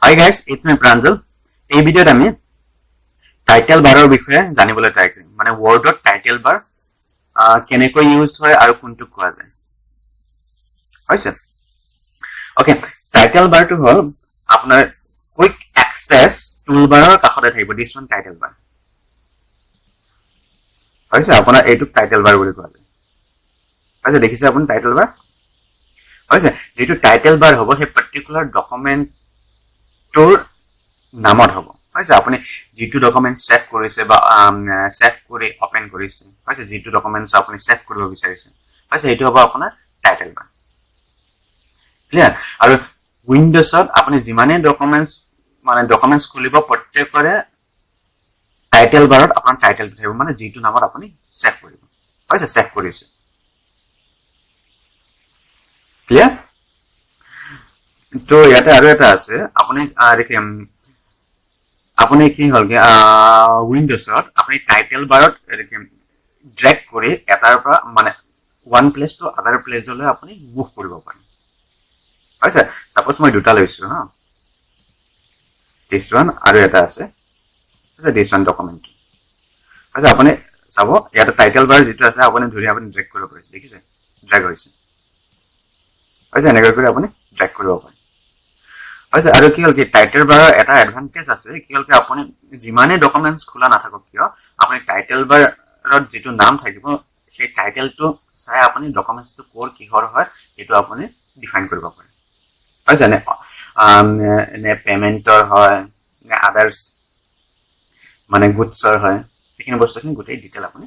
Hi guys, it's me, Pranjal. এই ভিডিঅ'ত আমি টাইটেল বাৰৰ বিষয়ে জানিবলৈ ট্ৰাই কৰিম, মানে ৱৰ্ডত টাইটেল বাৰ কেনেকৈ ইউজ হয় আৰু কোনটোক কোৱা যায় হৈছে। অ'কে, টাইটেল বাৰটো হ'ল আপোনাৰ কুইক এক্সেছ টুলবাৰৰ কাষতে থাকিব। দিছ ওৱান টাইটেল বাৰ হৈছে আপোনাৰ, এইটোক টাইটেল বাৰ বুলি কোৱা যায়। হৈছে, দেখিছে আপুনি? টাইটেল বাৰ হৈছে, যিটো টাইটেল বাৰ হ'ব, সেই পাৰ্টিকুলাৰ ডকুমেণ্টটোৰ নামত হ'ব। হৈছে, আপুনি যিটো ডকুমেণ্ট ছেভ কৰিছে বা ছেভ কৰি অপেন কৰিছে, হৈছে, যিটো ডকুমেণ্টছ আপুনি ছেভ কৰিব বিচাৰিছে, হৈছে, সেইটো হ'ব আপোনাৰ টাইটেল বাৰ। ক্লিয়াৰ? আৰু উইণ্ড'জত আপুনি যিমানেই ডকুমেণ্টছ, মানে ডকুমেণ্টছ খুলিব, প্ৰত্যেকৰে টাইটেল বাৰত আপোনাৰ টাইটেলটো থাকিব, মানে যিটো নামত আপুনি ছেভ কৰিব, হৈছে, ছেভ কৰিছে। ক্লিয়াৰ? ত' ইয়াতে আৰু এটা আছে। আপুনি দেখিম, আপুনি কি হ'লগে, উইণ্ড'জত আপুনি টাইটেল বাৰত ড্ৰেগ কৰি এটাৰ পৰা, মানে ওৱান প্লেচ টু আদাৰ প্লেচলৈ আপুনি মুভ কৰিব পাৰে। হৈছে, চাপ'জ মই দুটা লৈছো হা, দিছ ওৱান আৰু এটা আছে, দিছ ওৱান ডকুমেণ্ট। হৈছে, আপুনি চাব, ইয়াতে টাইটেল বাৰ যিটো আছে, আপুনি ধৰি আপুনি ড্ৰেগ কৰিব পাৰিছে। দেখিছে, ড্ৰেগ হৈছে। হৈছে, এনেকৈ কৰি আপুনি ড্ৰেগ কৰিব পাৰে। হৈছে, আৰু কি হ'ল কি, টাইটেল বাৰৰ এটা এডভান্টেজ আছে। কি হ'ল কি, আপুনি যিমানেই ডকুমেণ্টছ খোলা নাথাকক কিয়, আপুনি টাইটেল বাৰত যিটো নাম থাকিব, সেই টাইটেলটো চাই আপুনি ডকুমেণ্টছটো ক'ৰ কিহৰ হয়, সেইটো আপুনি ডিফাইন কৰিব পাৰে। হৈছে নে, নে পে'মেণ্টৰ হয় নে আদাৰ্ছ, মানে গুডছৰ হয়, সেইখিনি বস্তুখিনি গোটেই ডিটেইল আপুনি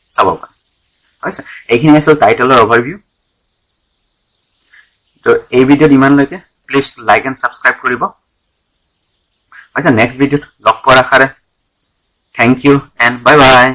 চাব পাৰে। হৈছে, এইখিনি আছিল টাইটেলৰ অভাৰভিউ। তো এই ভিডিঅ'ত ইমানলৈকে। প্লিজ লাইক এণ্ড ছাবস্ক্ৰাইব কৰিব। আচ্ছা, নেক্সট ভিডিঅ'ত লগ পোৱাৰ আশাৰে, thank you and bye bye.